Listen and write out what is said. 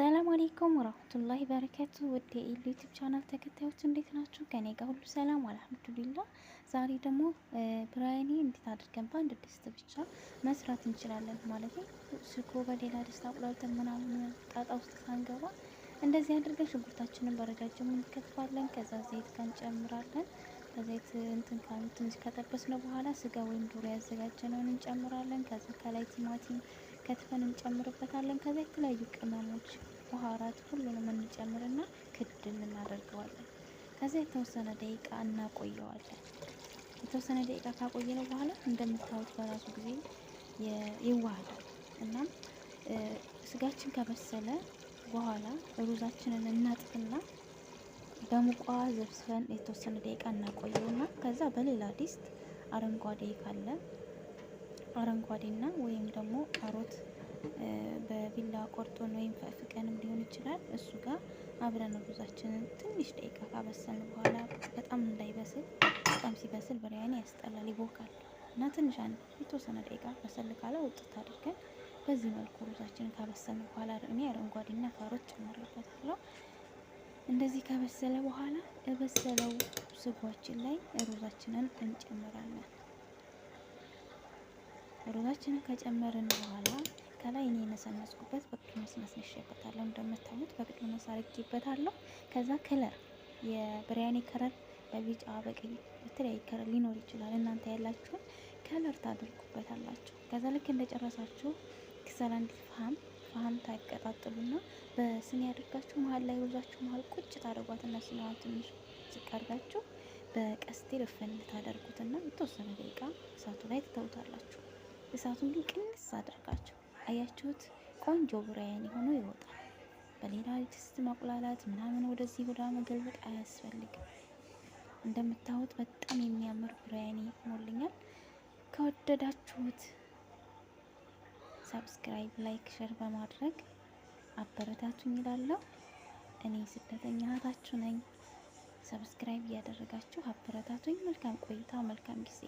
السلام عليكم ورحمة الله وبركاته። ውድ የኢሉ YouTube channel ተከታዮች እንዴት ናችሁ? ከኔ ጋር ሁሉ ሰላም الحمد لله። ዛሬ ደግሞ ብሪያኒ እንዴት አድርገን በአንድ ድስት ብቻ መስራት እንችላለን ማለት ነው። ስጎ በሌላ ድስት አቁላልተን ምናምን ጣጣ ውስጥ ሳንገባ እንደዚህ አድርገን ሽንኩርታችንን በረጃጅሙ እንከትፋለን። ከዛ ዘይት ጋር እንጨምራለን። ከዘይት እንትን ካሉ ትንሽ ከጠበስነው በኋላ ስጋ ወይም ዶሮ ያዘጋጀነውን እንጨምራለን። ከዛ ከላይ ቲማቲም ከትፈን እንጨምርበታለን። ከዛ የተለያዩ ቅመሞች፣ بهارات ሁሉንም እንጨምርና ክድን እናደርገዋለን። ከዛ የተወሰነ ደቂቃ እናቆየዋለን። የተወሰነ ደቂቃ ካቆየነው በኋላ እንደምታዩት በራሱ ጊዜ ይዋሃዳል። እናም ስጋችን ከበሰለ በኋላ ሩዛችንን እናጥብና በሙቋ ዘብስበን የተወሰነ ደቂቃ እናቆየውና ከዛ በሌላ ድስት አረንጓዴ ካለ አረንጓዴና ወይም ደግሞ ካሮት በቢላ ቆርጦን ወይም ፈቅፍቀንም ሊሆን ይችላል። እሱ ጋር አብረን ሩዛችንን ትንሽ ደቂቃ ካበሰልን በኋላ በጣም እንዳይበስል፣ በጣም ሲበስል ብሪያኒ ያስጠላል፣ ይቦካል እና ትንሽ አንድ የተወሰነ ደቂቃ በሰል ካለ ውጥት አድርገን በዚህ መልኩ ሩዛችንን ካበሰልን በኋላ እኔ አረንጓዴና ካሮት ጨምሬበታለሁ። እንደዚህ ከበሰለ በኋላ የበሰለው ስጓችን ላይ ሩዛችንን እንጨምራለን። ሩዛችንን ከጨመርን በኋላ ከላይ እኔ የነሰነስኩበት بقدونس ነስንሼበታለሁ። እንደምታዩት بقدونس አርጌበታለሁ። ከዛ color የብሪያኒ color በቢጫ በቀይ በተለያየ color ሊኖር ይችላል። እናንተ ያላችሁን color ታደርጉበታላችሁ። ከዛ ልክ እንደጨረሳችሁ كسل አንዲት فحم فحم ታቀጣጥሉና በስኒ አድርጋችሁ መሀል ላይ ሩዛችሁ መሀል ቁጭ ታደርጓትና ስኒዋን ትንሽ ዝቅ አድርጋችሁ በቀስቴ እፍን ታደርጉትና የተወሰነ ደቂቃ እሳቱ ላይ ትተውታላችሁ። እሳቱን ግን ቅንስ አድርጋችሁ አያችሁት፣ ቆንጆ ብሪያኒ ሆኖ ይወጣል። በሌላ ድስት ማቁላላት ምናምን ወደዚህ ወዳ መገልበጥ አያስፈልግም። እንደምታዩት በጣም የሚያምር ብሪያኒ ሆኖልኛል። ከወደዳችሁት subscribe፣ like፣ share በማድረግ አበረታቱኝ እላለሁ። እኔ ስደተኛ እህታችሁ ነኝ። Subscribe እያደረጋችሁ አበረታቱኝ። መልካም ቆይታ፣ መልካም ጊዜ።